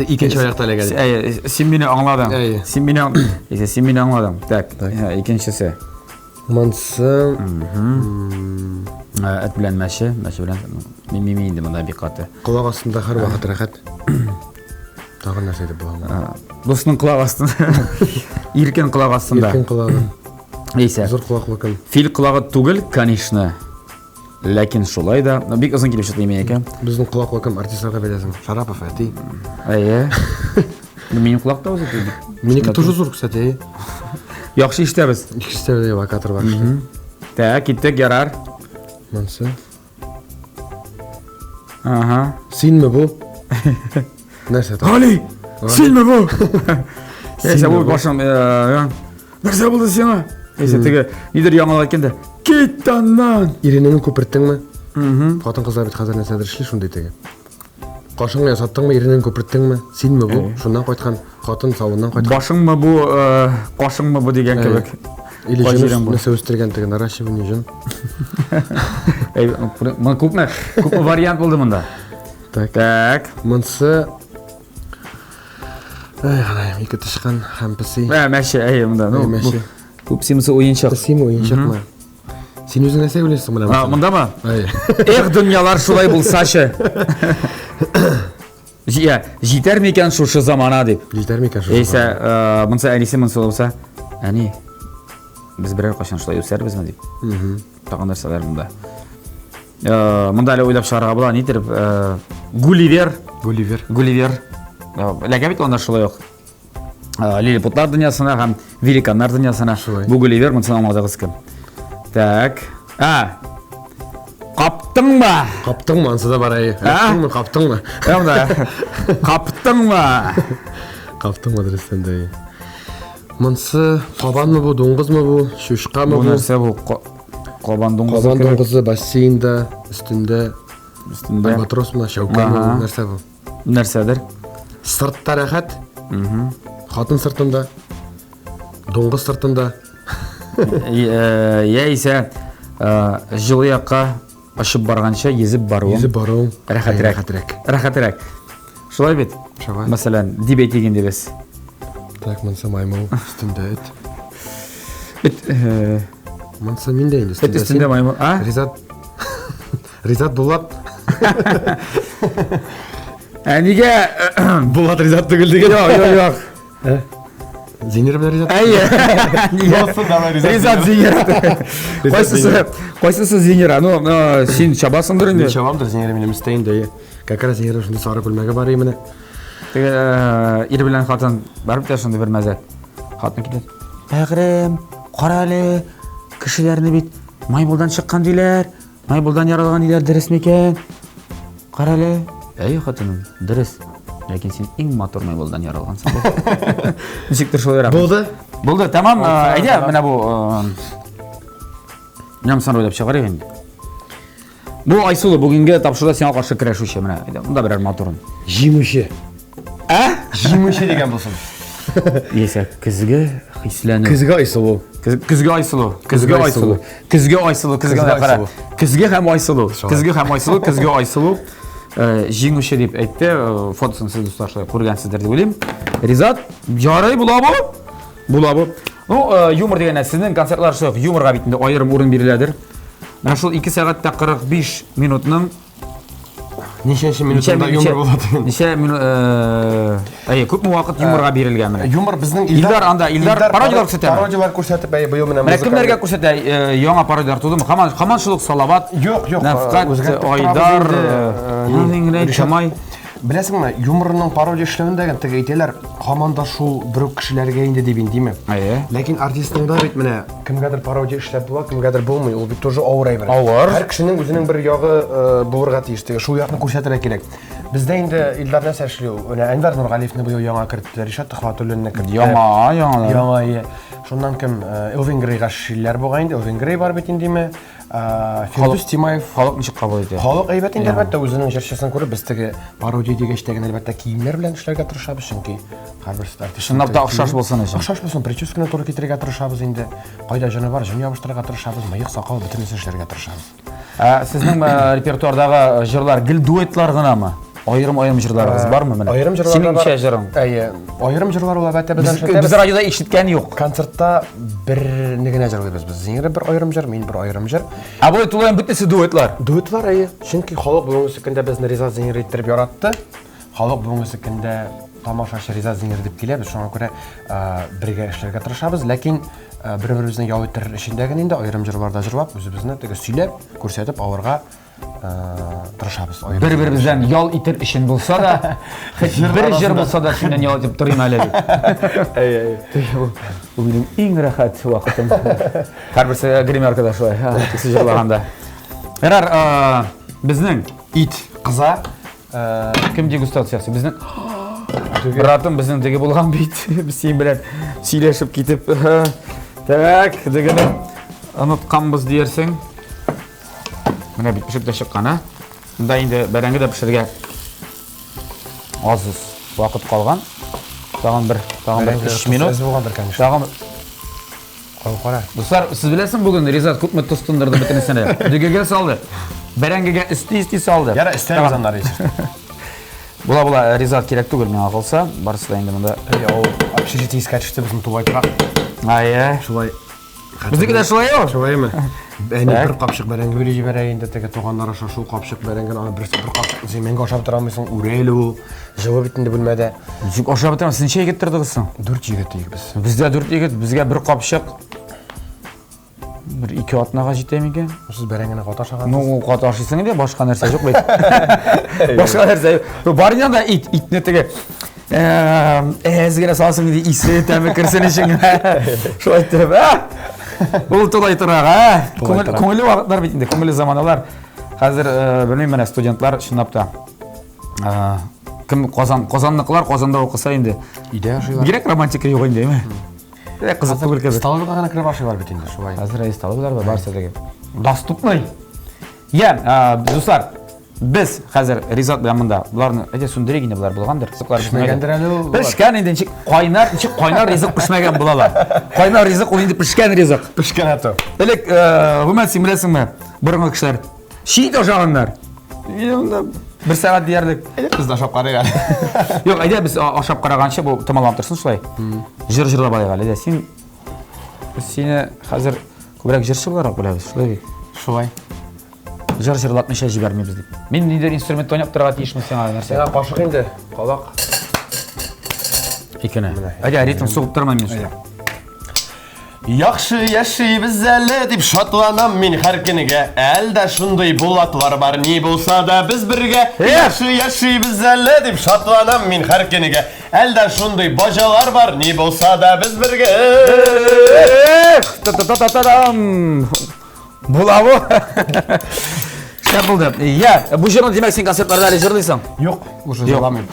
Икенче аякта эләгә. Әйе, син мине аңладың. Син мине, син мине аңладың. Так, икенчесе. Монсы Эт белән мәче, мәче белән мими инде монда бик каты. Колак астында һәрвакыт рәхәт. Тагын нәрсә әйтеп була? Дусның колак астында. Иркен колак астында. Иркен колагы. Нейсә. Зур колаклы кем? Фил колагы түгел, конечно. Ләкин шулай да, бик озын килеп чыкты минеке. Безнең колаклы кем артистларга беләсең? Шарапов әти. Әйе. Минем колак та үзе түгел. Минеке тоже зур, кстати. Әйе. Яхшы ишетәбез. Яхшы ишетәбез, локатор бар. Так, киттек, ярар. Монсы. Ага. Синме бу? Нәрсә? Гали! Синме бу? Нәрсә бу башым? Нәрсә булды сиңа? Нәрсә теге нидер яңалык әйткәндә, кит аннан! Иренеңне күперттеңме? Хатын-кызлар бит хәзер нәрсәдер эшли шундый теге. Кашыңны ясаттыңмы, иренеңне күперттеңме? Синме бу? Шуннан кайткан хатын салоннан кайткан. Башыңмы бу, кашыңмы бу дигән кебек. Или җен нәрсә үстергән теге наращивание җен. Әй, моны күпме, күпме вариант булды монда? Так. Так. Монсы Ай, Ходаем, ике тычкан һәм песи. Ә, мәче, әй, монда. Ну, мәче. Бу песимысы уенчык. Песиме уенчыкмы? Син үзең нәрсә уйлыйсың менә? А, мондамы? Әй. Эх, дөньялар шулай булсачы. Җия, җитәр микән шушы замана дип. Җитәр микән шушы? Яисә, монысы әнисе, монысы булса, әни, без берәр кайчан шулай үсәрбезме дип. Тагын нәрсәләр монда. Монда әле уйлап чыгарырга була, нидер, Гулливер. Гулливер. Гулливер. Эләгә бит анда шулай ук. Лилипутлар дөньясына һәм великаннар дөньясына. Бу Гулливер, монысын аңладыгыз кем. Так. А. Каптыңмы? Каптыңмы? Ансы да бар әйе. Каптыңмы? Каптыңмы? Әмдә. Каптыңмы? Каптыңмы дөрестән дә. Монсы кабанмы бу, дуңгызмы бу, чучкамы бу? Бу нәрсә бу? Кабан дуңгызы. Кабан дуңгызы бассейнда, өстендә. Өстендә. Альбатросмы, чәүкәме бу, нәрсә бу? Нәрсәдер? Сыртта рәхәт. Хатын сыртында. Дуңгыз сыртында. Яисә җылы якка очып барганча йөзеп баруың. Йөзеп баруың рәхәтрәк. Рәхәтрәк. Рәхәтрәк. Шулай бит? Шулай. Мәсәлән, дип әйтик инде без. Так, монсы маймыл өстендә эт. Эт. Монсы миндә инде. Эт өстендә маймыл. А? Ризат. Ризат Булат. Ә нигә Булат Ризат түгел дигән? Юк, юк, юк. Зинер белән Ризат. Әйе. Нигә? Ризат Зинер. Кайсысы? Кайсысы Зинер? Ну, син чабасыңдыр инде. Мин чабамдыр, Зинер минем өстә инде. Как раз Зинернең шундый сары күлмәге бар иде менә. Теге ир белән хатын барып та шундый бер мәзәк. Хатын килә. Бәгърем, кара әле, кешеләрне бит маймылдан чыккан диләр. Маймылдан яралган диләр, дөрес микән? Кара әле. Әйе, хатыным, дөрес. Ләкин син иң матур маймылдан яралгансың. Ничектер шулайрак. Булды. Булды, тәмам. Әйдә, менә бу. Менә монысын уйлап чыгарыйк инде. Бу Айсулу бүгенге тапшыруда сиңа каршы көрәшүче менә. Әйдә, монда берәр матурын. Җиңүче. Ә? Җиңүче дигән булсын. Яисә көзге хисләнү. Көзге Айсылу. Көзге Айсылу. Көзге Айсылу. Көзге Айсылу. Көзге Айсылу. Көзге һәм Айсылу. Көзге һәм Айсылу. Көзге Айсылу. Җиңүче дип әйтте. Фотосын сез дуслар шулай күргәнсездер дип уйлыйм. Ризат, ярый була бу? Була бу. Ну, юмор дигәндә сезнең концертлар шулай ук юморга бит инде аерым урын биреләдер. Менә шул 2 сәгать тә 45 минутның Ничәнче минутында юмор була дигән. Ничә минут, әйе, күпме вакыт юморга бирелгән менә. Юмор безнең Илдар анда, Илдар пародиялар күрсәтәме? Пародиялар күрсәтеп, әйе, быел менә Менә кемнәргә күрсәтә, яңа пародиялар тудымы? Һаман, һаман шул ук Салават. Юк, юк, Нәфкать, Айдар, Чамай. Беләсеңме, юморның пародия эшләвендә теге әйтәләр, һаман да шул бер үк кешеләргә инде дип инде, Әйе. Ләкин артистның да бит менә кемгәдер пародия эшләп була, кемгәдер булмый, ул бит тоже авыр әйбер. Авыр. Һәр кешенең үзенең бер ягы булырга тиеш, теге шул якны күрсәтергә кирәк. Бездә инде Илдар нәрсә эшли ул? Менә Әнвәр Нургалиевны быел яңа кертте, Ришат Төхвәтуллинны кертте. Яңа, яңа. Яңа, әйе. Шуннан кем? Элвин Грейга эшлиләр бугай инде. Элвин Грей бар бит индеме? Фирдүс Тимаев. Халык ничек кабул итә? Халык әйбәт инде, әлбәттә, үзенең җырчысын күреп, без теге пародия дигәч тә генә, әлбәттә, киемнәр белән эшләргә тырышабыз, чөнки һәрбер артист Чынлап та охшаш булсын өчен. Охшаш булсын, прическаны туры китерергә тырышабыз инде. Кайда җоны бар, җон ябыштырырга тырышабыз, мыек, сакал, бөтенесен эшләргә тырышабыз. Ә сезнең репертуардагы җырлар гел дуэтлар гынамы? Аерым-аерым җырларыгыз бармы менә? Аерым җырлар Синең ничә җырың? Әйе, аерым җырлар ул әлбәттә без без радиода ишеткән юк. Концертта берне генә җырлыйбыз без. Зинира бер аерым җыр, мин бер аерым җыр. Ә болай тулаем бөтенесе дуэтлар. Дуэтлар, әйе. Чөнки халык бүгенге көндә безне Риза Зинир иттереп яратты. Халык бүгенге көндә тамашачы Риза Зинир дип килә. Без шуңа күрә бергә эшләргә тырышабыз. Ләкин бер-беребезне ял иттерер өчен дә генә инде аерым җырларда җырлап, үзебезне теге сөйләп, күрсәтеп алырга тырышабыз. Бер-беребездән ял итер өчен булса да, хоть бер җыр булса да синнән ял итеп торыйм әле дип. Әй, әй. Бу минем иң рәхәт вакытым. Һәрберсе гримеркада шулай, икесе җырлаганда. Ярар, безнең ит кыза. Кем дегустациясе? Безнең братым безнең теге булган бит. Без синең белән сөйләшеп китеп. Так, дегене онытканбыз диярсең. Менә бит пешеп тә чыккан, а? Монда инде бәрәңге дә пешергә аз вакыт калган. Тагын бер, тагын бер 3 минут. Әз булгандыр, конечно. Тагын Кара, кара. Дуслар, сез беләсең бүген Ризат күпме тоз тондырды бөтенесенә. Дөгегә салды. Бәрәңгегә өсти-өсти салды. Яра, өстәмез аннары исә. Була була, Ризат кирәк түгел миңа калса. Барысы да инде монда. Әй, ул общежитие искә төште безнең тулай торак. Ай, Шулай. Безнеке дә шулай ул. Шулаймы? Әни бер капчык бәрәңге биреп җибәрә инде теге туганнар аша шул капчык бәрәңгене аны бер бер капчык син мәңге ашап тора алмыйсың, үрә әле ул. Җылы бит инде бүлмәдә. Ничек ашап бетерәм? Сез ничә егет тордыгыз соң? Дүрт егет идек без. Бездә дүрт егет, безгә бер капчык бер ике атнага җитә микән? Сез бәрәңгене каты ашагансыз. Ну, каты ашыйсың инде, башка нәрсә юк бит. Башка нәрсә юк. Ну, бар инде анда ит, итне теге әз генә саласың инде исе, тәме керсен өчен генә. Шулай итеп, ә? Ул тулай торак, ә? Тулай торак. Күңелле вакытлар бит инде, күңелле заманалар. Хәзер, белмим, менә студентлар чынлап та кем Казан, Казанныкылар Казанда укыса инде. Өйдә ашыйлар. Бигрәк романтика юк инде, әйме? Бигрәк кызык түгел кебек. Столовыйга гына кереп ашыйлар бит инде, шулай. Хәзер әй столовыйлар бар, барысы теге. Доступный. Я, дуслар, без хәзер Ризат белән монда. Боларны әйдә сүндерик инде, болар булгандыр. Ризыклар Пешмәгәндер әле ул. Пешкән инде, ничек кайнар, ничек кайнар ризык пешмәгән була ала. Кайнар ризык ул инде пешкән ризык. Пешкән аты. Элек, гомумән, син беләсеңме, борынгы кешеләр чит ашаганнар. Бер сәгать диярлек. Әйдә без дә ашап карыйк әле. Юк, әйдә без ашап караганчы бу томаланып торсын шулай. Җыр җырлап алыйк әле. Әйдә, син без сине хәзер күбрәк җырчы буларак беләбез, шулай бит? Шулай. Җыр җырлатмыйча җибәрмибез дип. Мин ниндидер инструмент уйнап торырга тиешме сиңа нәрсә? Сиңа кашык инде, калак. Икене. Әйдә, ритм сугып тормыйм мин шулай. Яхшы яшибез әле дип шатланам мин һәр көнгә. Әлдә шундый булатлар бар, ни булса да без бергә. Яхшы яшибез әле дип шатланам мин һәр көнгә. Әлдә шундый баҗалар бар, ни булса да без бергә. Эх, та-та-та-та-там. Була бу. Шәп булды. Я, бу җырны димәк син концертларда әле җырлыйсың? Юк, уже җырламыйм.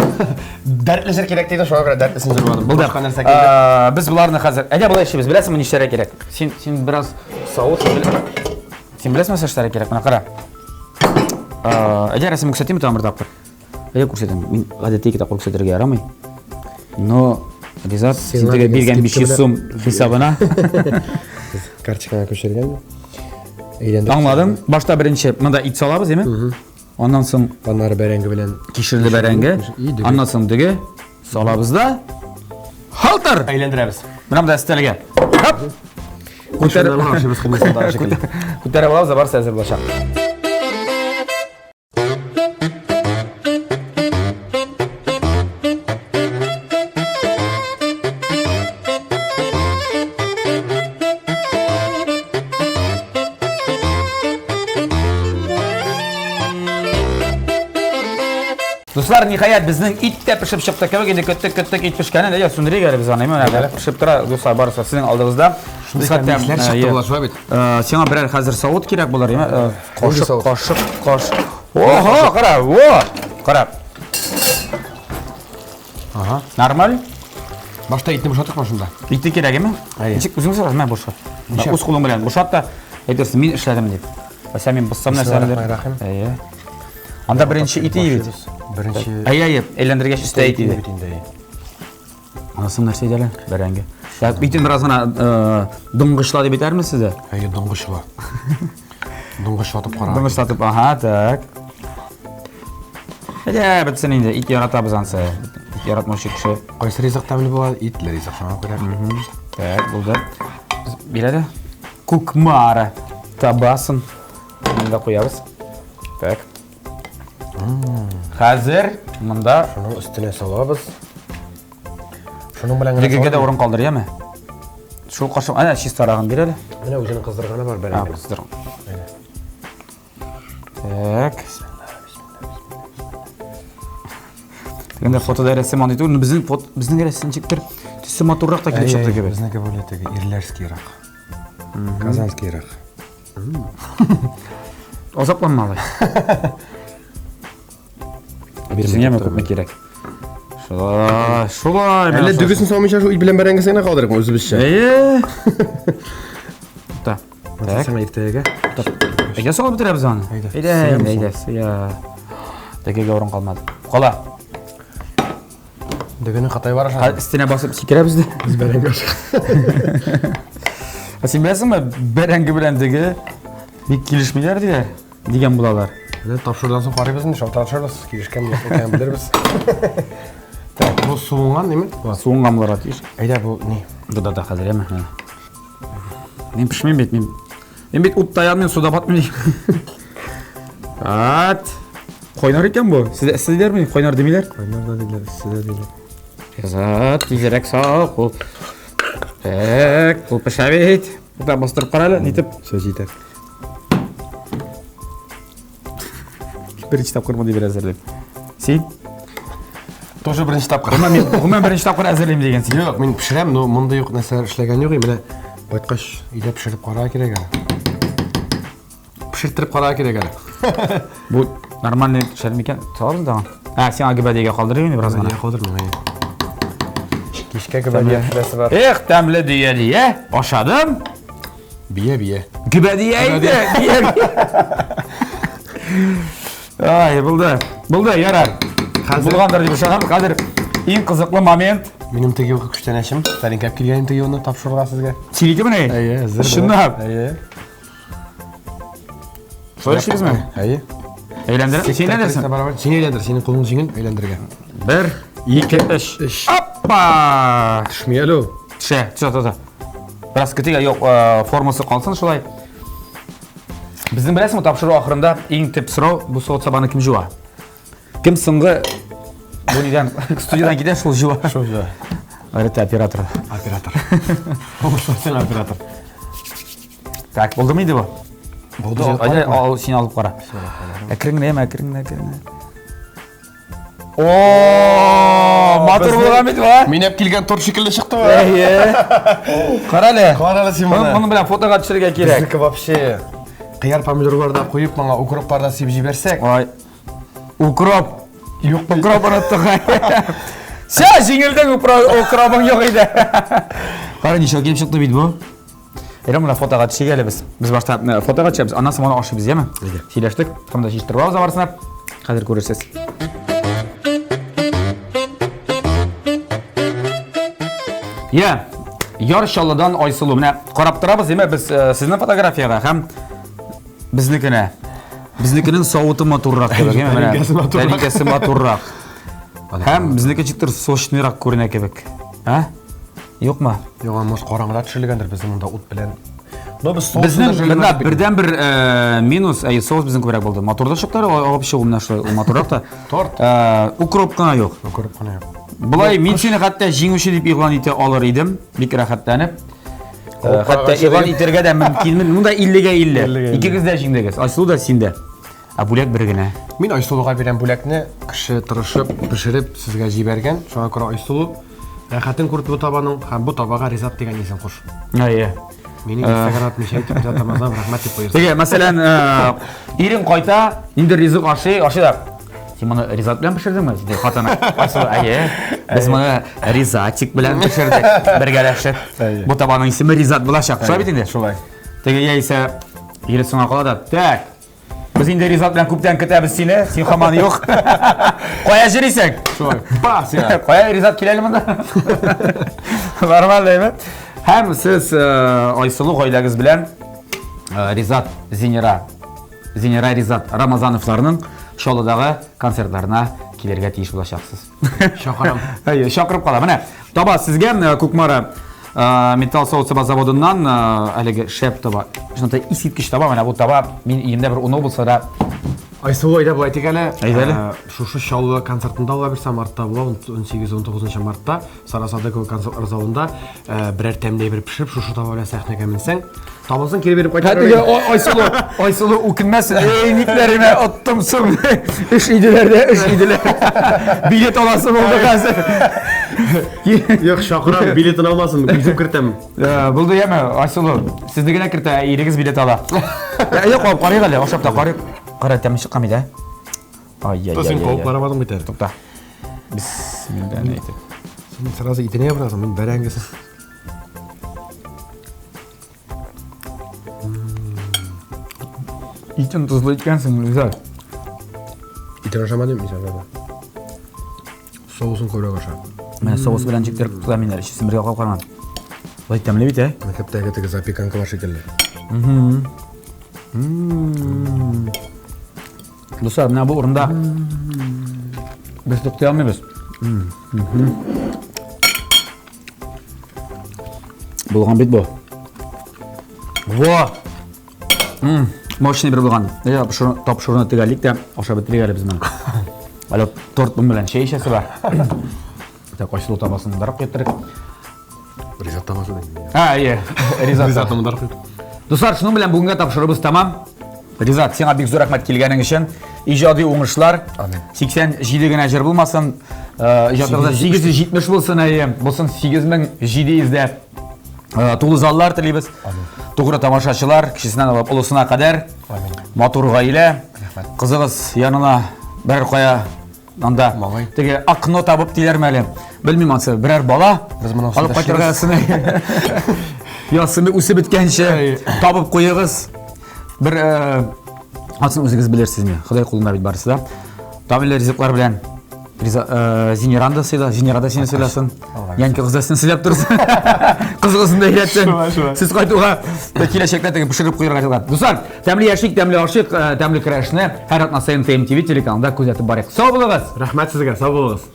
Дәртле җыр кирәк диде, шуңа күрә дәртлесен җырладым. Булды. Башка нәрсә килде. Без боларны хәзер. Әйдә болай эшлибез. Беләсеңме нишләргә кирәк? Син син бераз савыт Син беләсеңме нәрсә эшләргә кирәк? Менә кара. Әйдә рәсем күрсәтим тагын бер тапкыр. Әйдә күрсәтәм. Мин гадәттә ике тапкыр күрсәтергә ярамый. Но Ризат, син теге биргән 500 сум хисабына. Карточкаңа күчергән. Әйләндереп. Аңладым. Башта беренче монда ит салабыз, әйме? Аннан соң аннары бәрәңге белән кишерле бәрәңге. Аннан соң дөге салабыз да. Халтыр! Әйләндерәбез. Менә монда өстәлгә. Хоп! Күтәреп Күтәреп алабыз да барысы әзер булачак. Дуслар, ниһаять, безнең ит тә пешеп чыкты кебек. Инде көттек, көттек ит пешкәнен. Әйдә, сүндерик әле без аны. Менә пешеп тора, дуслар, барысы сезнең алдыгызда. Шундый тәмле чыкты болар, шулай бит. Сиңа берәр хәзер савыт кирәк булыр, әйме? Кашык, кашык, кашык. Ого, кара, во! Кара. Ага. Нормаль? Башта итне бушатыкмы шунда? Итне кирәк, әйме? Ничек үзең сорасың, мә бушат. Үз кулың белән бушат та, әйтерсең, мин эшләдем дип. Әсә мин боссам нәрсәдер. Әйе. Анда беренче ит иде бит. Беренче. Әйе, әйе, әйләндергәч өстә ит иде. Бит инде. Анысы нәрсә иде әле? Бәрәңге. Так, итен бераз гына дуңгычла дип әйтәрме сездә? Әйе, дуңгычла. Дуңгычлатып кара. Дуңгычлатып, ага, так. Әйдә, бетсен инде, ит яратабыз ансы. Ит яратмаучы кеше. Кайсы ризык тәмле була? Итле ризык, шуңа күрә. Так, булды. Бир әле. Кукмара табасын. Монда куябыз. Так. Хәзер монда шуның өстенә салабыз. Шуның белән генә Дегегә дә урын калдыр, яме? Шул кашык, әнә чистарагын бир әле. Менә үзенең кыздырганы бар бәрәңге. Кыздыр. Так. Тегендә фотода рәсем андый түгел, безнең фото, безнең рәсем ничектер төсе матуррак та килеп чыкты кебек. Безнеке более теге ирләрскийрак. Казанскийрак. Азапланма алай. Бирсеңме күпме кирәк? Шулай, шулай. Әллә дөгесен салмыйча шул ит белән бәрәңгесен генә калдырыйкмы үзебезчә? Әйе. Та. Так. Сиңа иртәгә. Әйдә салып бетерәбез аны. Әйдә, әйдә, сыя. Дөгегә урын калмады. Кала. Дөгене Кытай бар аша. Өстенә басып сикерәбез дә. Без бәрәңге ашыйк. Ә син беләсеңме, бәрәңге белән дөге бик килешмиләр диләр, дигән булалар. Менә тапшырудан соң карыйбыз инде, шалтыратышырбыз, килешкән юк икәнен белербез. Так, бу суынган, димме? Суынган булырга тиеш. Әйдә, бу ни? Да, да, да, хәзер яме. Мин пешмим бит, мин. Мин бит утта янмыйм, суда батмыйм. Ат. Кайнар икән бу. Сез эссе диләрме? Кайнар димиләр. Кайнар да диләр, эссе дә диләр. Зат, тизрәк сал, кул. Так, кул пешә бит. Тукта, бастырып кара әле, нитеп. Все җитәр. Беренче тапкыр мондый бер әзерлим. Син? Тоже беренче тапкыр. Гомумән, мин гомумән беренче тапкыр әзерлим дигән син. Юк, мин пешерәм, но мондый ук нәрсәләр эшләгән юк. Менә кайткач өйдә пешереп карарга кирәк әле. Пешерттереп карарга кирәк әле. Бу нормальный пешер микән? Салабыз да. Ә, сиңа гөбәдиягә калдырыйм инде бераз гына. Гөбәдия калдырмый. Кичкә гөбәдия пешерәсе бар. Эх, тәмле дөя дия. Ашадым. Бия, бия. Гөбәдия инде. Бия. Ай, булды. Булды, ярар. Булгандыр дип ышанам. Хәзер иң кызыклы момент. Минем теге юлкы күчтәнәчем. Тәлинкә алып килгән теге юлны тапшырырга сезгә. Синекеме ни? Әйе, әзер. Чынлап. Әйе. Шулай эшлибезме? Әйе. Әйләндер. Син әйләндерсең. Син әйләндер, синең кулың җиңел әйләндергә. Бер, ике, өч. Өч. Оппа! Төшми әле ул. Төшә, төшә, төшә. Бераз көтик, юк, формасы калсын шулай. Безнең беләсеңме, тапшыру ахырында иң төп сорау, бу савыт-сабаны кем җуа? Кем соңгы бу нидән студиядән китә, шул җуа. Шул җуа. Гадәттә оператор. Оператор. Ул оператор. Так, булдымы инде бу? Булды. Әйдә, ал, син алып кара. Әкрен генә, әкрен генә, әкрен генә. О, матур булган бит бу. а? Мин әп килгән торт шикелле чыкты бу. Әйе. Кара әле. Кара әле син моны. Моны белән фотога төшерергә кирәк. Безнеке вообще кыяр помидорлар да куеп, моңа укроплар да сибеп җибәрсәк. Ай. Укроп. Юк, укроп оныттык. Сә, җиңелдең, укробың юк иде. Кара, ничек килеп чыкты бит бу. Әйдә, менә фотога төшик әле без. Без башта э, фотога төшәбез, аннан соң моны ашыйбыз, яме? Сөйләштек, һәм дә җыештырып алабыз барысына. Хәзер күрерсез. Я, Яр Чаллыдан Айсылу. Менә карап торабыз, димәк, без э, сезнең фотографиягә һәм безнекенә. Безнекенең савыты матуррак кебек, яме? Менә Тәлинкәсе матуррак. Тәлинкәсе матуррак. Һәм безнеке ничектер сочныйрак күренә кебек. А? Юкмы? Юк, может караңгыда төшерелгәндер безнең монда ут белән. Но без соус Безнең менә бердән бер э, минус, әй, соус безнең күбрәк булды. Матур да чыкты, алып чыгу менә шулай, ул матуррак та. Торт. Э, укроп кына юк. Укроп кына юк. Болай мин сине хәтта җиңүче дип игълан итә алыр идем, бик рәхәтләнеп. Э, хәтта игълан итәргә дә мөмкинмен. Монда 50-гә 50. Икегез дә җиңдегез. Айсылу да син дә. Ә бүләк бер генә. Мин Айсылуга бирәм бүләкне. Кеше тырышып, пешереп сезгә җибәргән. Шуңа күрә Айсылу, рәхәтен күреп бу табаның һәм бу табага Ризат дигән исем куш. Әйе. Минем Инстаграм атмыйча итеп Ризат Рамазанов рәхмәт дип куерсың. Теге, мәсәлән, ирең кайта, инде ризык ашый, ашый да. Син моны Ризат белән пешердеңме? Ди хатыны. Айсылу, әйе. Без моны Ризатик белән пешердек, бергәләшеп. Бу табаның исеме Ризат булачак. Шулай бит инде? Шулай. Теге яисә. Ире соңа кала да, так, без инде Ризат белән күптән көтәбез сине, син һаман юк. Кая йөрисең? Шулай. Ба, сиңа. Кая Ризат килә әле монда? Нормально, әйме? Һәм сез э, Айсылу гаиләгез белән э, Ризат, Зинира, Зинира Ризат Рамазановларның Чаллыдагы концертларына килергә тиеш булачаксыз. Чакырам. Әйе, чакырып кала. Менә таба сезгә э, Кукмара э, металл савыт-саба заводыннан э, әлеге шәп таба. Шунда искиткеч таба. Менә бу таба мин өемдә бер унау булса да. Айсылу, әйдә болай әйтик әле. Әйдә әле. Шушы Чаллы концертында ала бирсә, мартта була, 18-19 мартта Сара Садыкова концертлар залында берәр тәмле әйбер пешереп, шушы таба белән сәхнәгә менсәң, табасын кире биреп кайтар. Хәтта Айсылу, Айсылу үкенмәсен. Эй, никләремә оттым соң. Эш иделәр дә, эш иделәр. Билет аласы булды хәзер. Юк, чакырам, билетын алмасын, үзем кертәм. Булды яме, Айсылу, сезне генә кертә, ирегез билет ала. Әйдә, кабып карыйк әле, ашап та карыйк. Кара, тәме чыккан бит, ә? Ай-яй-яй. Син кабып карамадың бит әле. Тукта. Бисмилла әйтеп. Син сразу итенә ябырасың, мин бәрәңгесен. Итен тозлы иткәнсең, Ризат. Итен ашамадым, мин сразу. Соусын күбрәк аша. Менә соус белән җиктереп тотам мин әле, өчесен бергә кабып карамадым. Болай тәмле бит, ә? Мәктәптәге теге запеканкалар шикелле. Дуслар, менә бу урында без туктый алмыйбыз. Булган бит бу. Во! Мощный бер булган. Я тапшыруны төгәллик тә ашап бетерик әле без моны. Әле торт белән чәй эчәсе бар. Так, Айсылу табасын мондарак куеп торыйк. Ризат табасы да. А, әйе. Ризат. Ризат мондарак куеп. Дуслар, шуның белән бүгенге тапшыруыбыз тәмам. Ризат, сиңа бик зур рәхмәт килгәнең өчен. Иҗади уңышлар. Амин. 87 генә җыр булмасын. Иҗатыгызда 870 булсын, әйе. Булсын 8700 дә. Тулы заллар телибез. Тугры тамашачылар, кечесеннән алып олысына кадәр. Амин. Матур гаилә. Рәхмәт. Кызыгыз янына берәр кая анда Малай. теге окно табып диләрме әле? Белмим ансы, берәр бала Без моны алып кайтырга язсын. Язсын үсеп беткәнче табып куегыз. Бер асын үзегез белерсез инде. Ходай кулында бит барысы да. Тәмле ризыклар белән Зиниран да сыйла, Зинира да сине сыйласын. Янки кыз да сине сыйлап торсын. Кызыгызны да өйрәтсен. Сез кайтуга киләчәктә теге пешереп куярга җылга. Дуслар, тәмле яшик, тәмле ашыйк, тәмле көрәшне һәр атна саен ТМТВ телеканалында күзәтеп барыйк. Сау булыгыз! Рәхмәт сезгә, сау булыгыз.